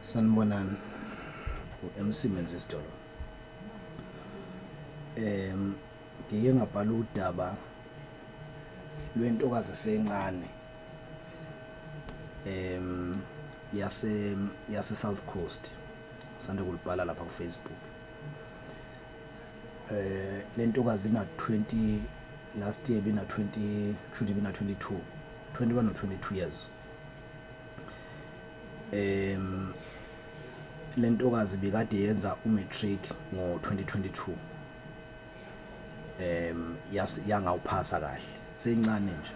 Sanibonani, u-MC Menzisto lo. Ngike ngabhala udaba lwentokazi esencane yase South Coast, ngisanda ukulibhala lapha ku-Facebook. Le ntokazi ina-20, last year bina-20, kushuthi bina-22, 21 or 22 years. Le ntokazi bekade yenza u-matric ngo-2022, yangawuphasa kahle seyincane nje.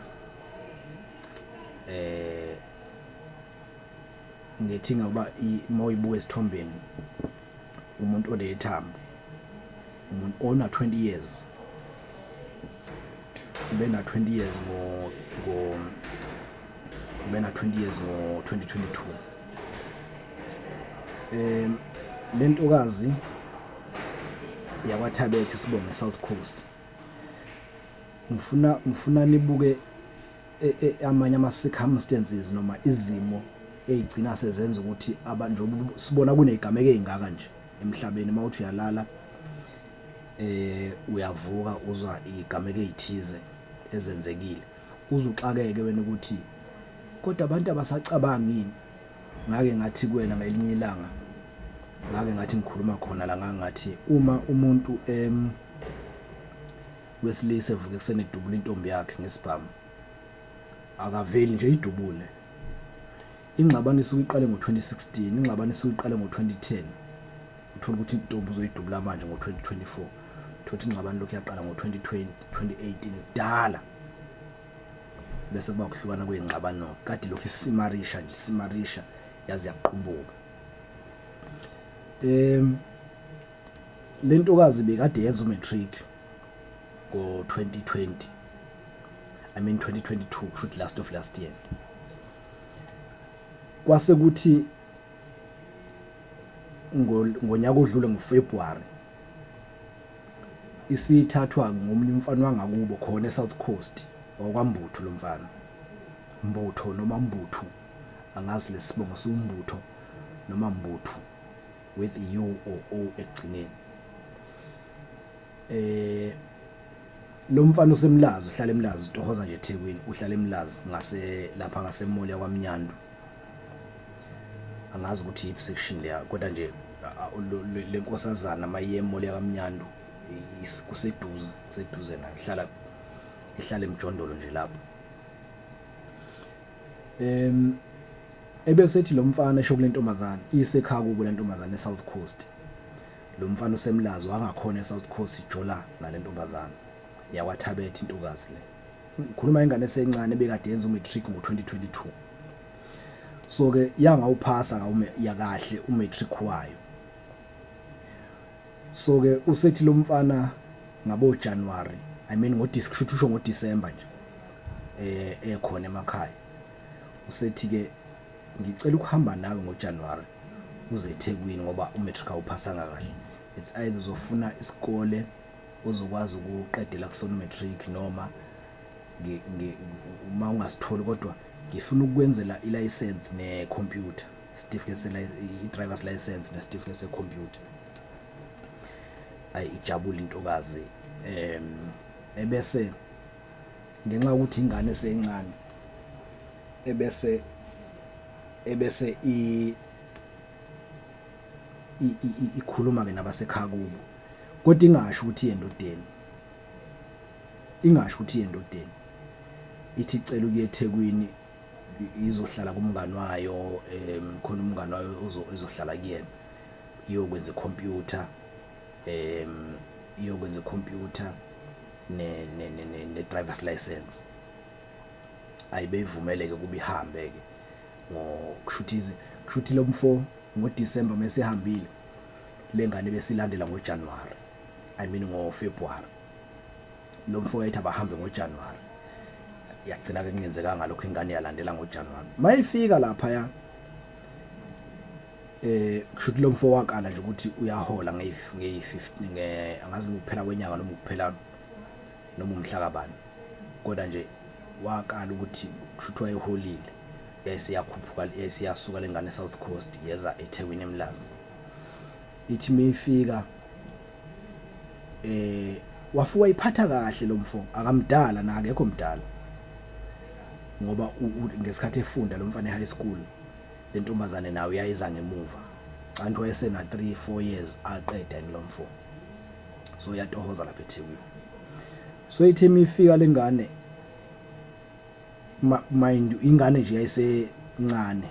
Ngithi ngoba mawuyibuka esithombeni umuntu onethambo, umuntu ona 20 years, ube na 20 years ngo ngo ube na 20 years ngo 2022. Le ntokazi yakwaThabethe, sibonge, South Coast. Ngifuna nibuke amanye ama circumstances noma izimo ezigcina sezenza ukuthi abantu, njengoba sibona kunezigameko ezingaka nje emhlabeni, mawuthi uyalala uyavuka uzwa igameko ezithize ezenzekile, uzuxakeke wena ukuthi kodwa abantu abasacabangi yini. Ngake ngathi kuwena ngelinye ilanga, ngake ngathi ngikhuluma khona la, ngathi uma umuntu wesilisa evuka ekuseni edubula intombi yakhe ngesibhamu, akaveli nje idubule. Ingxabano isuke iqale ngo-2016, ingxabano isuke iqale ngo-2010. Uthola ukuthi intombi uzoyidubula manje ngo-2024, uthola ingxabano lokhu yaqala ngo-2020, 2018, kudala, bese kuba ukuhlukana kwey'ngxabano kade lokhu isimarisha nje, isimarisha yaze yaqumbuka. Le ntokazi bekade yenza u-matric ngo-2020, I mean 2022, shoot, last of last year. Kwase kuthi ngonyaka odlule ngoFebruary isithathwa ngomunye umfana wangakubo khona eSouth Coast, wakwaMbuthu lo mfana, Mbutho noma Mbuthu, angazi lesibongo siwuMbutho noma Mbuthu with U or O ekugcineni. Lo mfana useMlazi, uhlala eMlazi, utohoza nje eThekwini, uhlala eMlazi ngase lapha ngase-mall yakwaMnyandu, angazi ukuthi yiphi section leya, kodwa nje le nkosazana mayiye e-mall yakwaMnyandu kuseduze nayo, ihlala emjondolo nje lapho. Ebesethi lo mfana esho kule ntombazane isekhaya kubo le ntombazane eSouth Coast, lo mfana useMlazi wangakhona eSouth Coast, ijola nale ntombazane yakwaThabethe. Intokazi le, ngikhuluma ingane esencane ebekade yenza u-matric ngo-2022, so ke yangawuphasa kahle u-matric wayo. So ke usethi lo mfana ngabo January, I mean ngo kushuthi usho ngoDecember nje, ekhona emakhaya, usethi ke ngicela ukuhamba nawe ngoJanuary uze eThekwini ngoba u-matric awuphasanga kahle. It's either uzofuna isikole ozokwazi ukuqedela kusona u-matric noma uma ungasitholi, kodwa ngifuna ukwenzela i-license ne-computer, certificate, i-driver's license ne-certificate se-computer. Ayi, ijabule intokazi. Ebese ngenxa yokuthi ingane esencane, ebese ikhuluma ke nabasekhaya kubo, kodwa ingasho ukuthi iyendodeni, ingasho ukuthi iyendodeni, ithi icela ukuya eThekwini, izohlala kumngani wayo. Khona umngani wayo ezohlala kuyena, iyokwenza ikhompyutha, iyokwenza ikhompyutha ne ne driver's license. Ayibeyivumeleke kuba ihambe ke ngokushuthi kushuthi lo mfo ngoDecember mesehambile, lengane besilandela ngoJanuary, I mean ngoFebruary. Lo mfo wayethi abahambe ngoJanuary, yagcina ke kungenzekanga lokho, ingane yalandela ngoJanuary. Mayifika lapha ya, kushuthi lo mfo wakala nje ukuthi uyahola ngeyi 15, angazi ukuphela kwenyanga noma ukuphela noma umhla kabani, kodwa nje wakala ukuthi kushuthi wayeholile. Yayisiyakhuphuka, yayisiyasuka lengane eSouth Coast, yeza eThekwini eMlazi. Ithi meyifika wafika wayiphatha kahle lo mfo, akamdala na, akekho mdala, ngoba ngesikhathi efunda lo mfana e-high school, le ntombazane nayo yayiza ngemuva, kanti wayesena 3 4 years aqeda yini lo mfo, so yatohoza lapha eThekwini. So ithi imifika lengane, mind ingane nje yayisencane,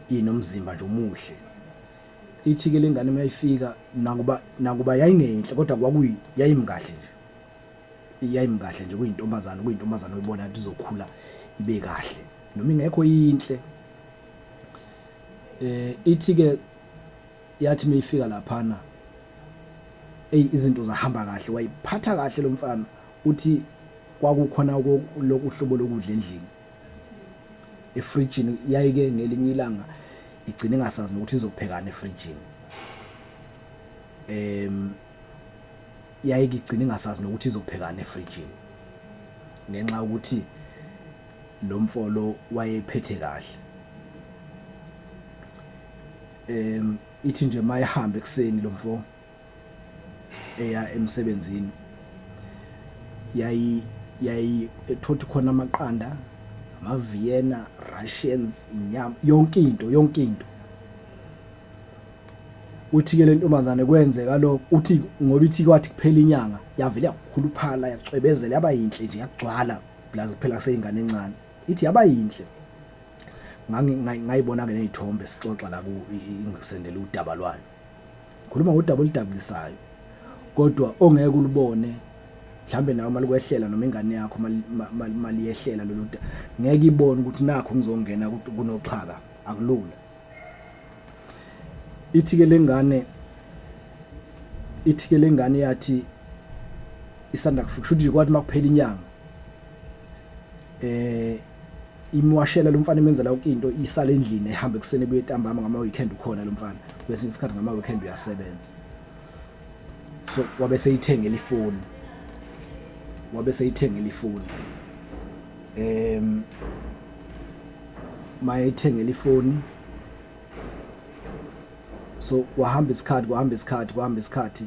inomzimba nje omuhle. Ithi ke lengane mayifika, nakuba yayingenhle, kodwa kwakuyi yayimkahle nje, yayimkahle nje, kuyintombazane oyibona ukuthi izokhula ibe kahle noma ingekho yinhle. Ithi ke yathi mayifika laphana, ey, izinto zahamba kahle, wayiphatha kahle lo mfana. Uthi kwakukhona lokhu hlobo lokudla endlini, efrijini. Yayike ngelinye ilanga igcine ingasazi nokuthi izophekana efrijini. Yayike igcine ingasazi nokuthi izophekana efrijini ngenxa yokuthi lo mfolo wayephethe kahle. Ithi nje mayehamba ekseni lo mfo eya emsebenzini, yayi ethothi khona amaqanda, ama Vienna, Russians, inyama, yonke into, yonke into. Uthi ke lentombazane kwenzeka lo, uthi ngoba ithi kwathi kuphela inyanga yavele yakhuluphala, yacwebezela, yaba yinhle nje, yagcwala, plus phela seyingane encane, ithi yaba yinhle. Ngayibona ke nezithombe sixoxa la ku ingisendele udaba lwayo. Khuluma ngodaba oludabukisayo, kodwa ongeke ulubone mhlambe nawe malikwehlela, noma ingane yakho maliyehlela lolu, ngeke ibone ukuthi nakho ngizongena kunoxhaka, akulula. Ithi ke lengane yathi isanda kufika, shuthi kwathi makuphela inyanga, imwashela lo mfana, imenzela yonke into, isala endlini, ehamba ekuseni, ebuye ntambama. Ngama weekend ukhona lo mfana, kwesinye isikhathi ngama weekend uyasebenza. So wabe seyithengela ifoni, wabe seyithengela ifoni. Mayethengela ifoni, so kwahamba isikhathi, kwahamba isikhathi, kwahamba isikhathi,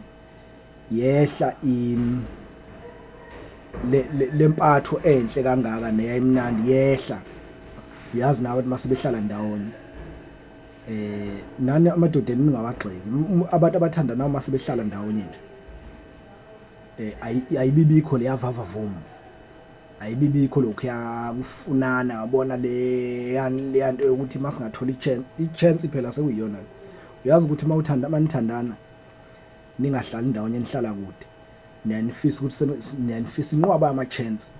yehla in le lempatho enhle kangaka neyayimnandi, yehla. Uyazi nawe ukuthi mase behlala ndawonye, nani amadodeni ningawagxeki abantu abathandanayo mase behlala ndawonye nje, ayibibikho leyavava vum, ayibibikho lokhu yakufunana, yabona le yani le nto yokuthi masingathola i-chance. I-chance phela sekuyiyona. Uyazi ukuthi mawuthanda, manithandana, ningahlali ndawonye, nihlala kude, niyanifisa ukuthi niyanifisa inqwaba yama chance,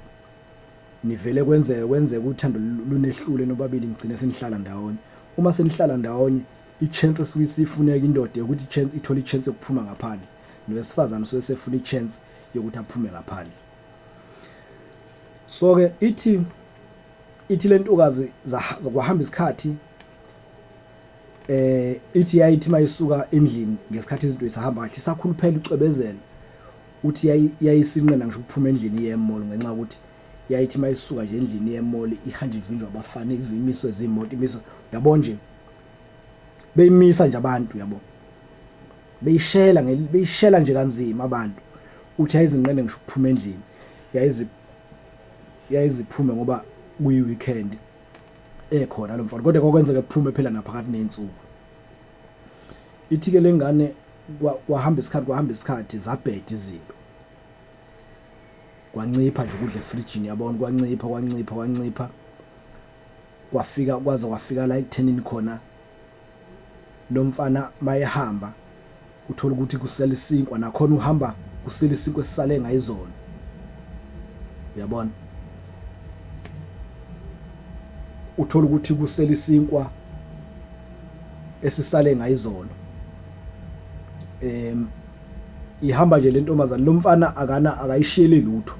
nivele kwenzeke uthando lunehlule nobabili, nigcine senihlala ndawonye. Uma senihlala ndawonye, i-chance esuke isifuneka indoda yokuthi i-chance ithole, i-chance yokuphuma ngaphandle, nowesifazane usuke sefuna i-chance yokuthi aphume ngaphandle. So ke ithi lentokazi, kwahamba isikhathi, ithi yayithi mayisuka endlini ngesikhathi izinto isahamba kahle, isakhuluphela, icwebezela, uthi yayisinqena ngisho ukuphuma endlini iye e-mall, ngenxa yokuthi yayithi mayisuka nje endlini iye e-mall, ihanje ivinjwa abafana, imiswe izimoto, imiswe, yabo nje, beyimisa nje abantu, yabo, beyishela, beyishela nje kanzima abantu. Uthi yayizinqene ngisho ukuphuma endlini, yayiziphume ngoba kuyi weekend ekhona lo mfana, kodwa kwakwenzeka kuphume phela naphakathi nezinsuku. Ithi ke lengane kwahamba isikhathi, kwahamba isikhathi, zabheda izinto, kwancipha nje ukudla efrijini, yabona, kwancipha, kwancipha, kwancipha, kwafika kwaze kwafika la ekuthenini khona lo mfana mayehamba uthola ukuthi kusela isinkwa, nakhona uhamba kusela isinkwa esisale ngayizolo, uyabona, uthola ukuthi kusela isinkwa esisale ngayizolo. Ihamba nje le ntombazane, lo mfana akana, akayishiyeli lutho.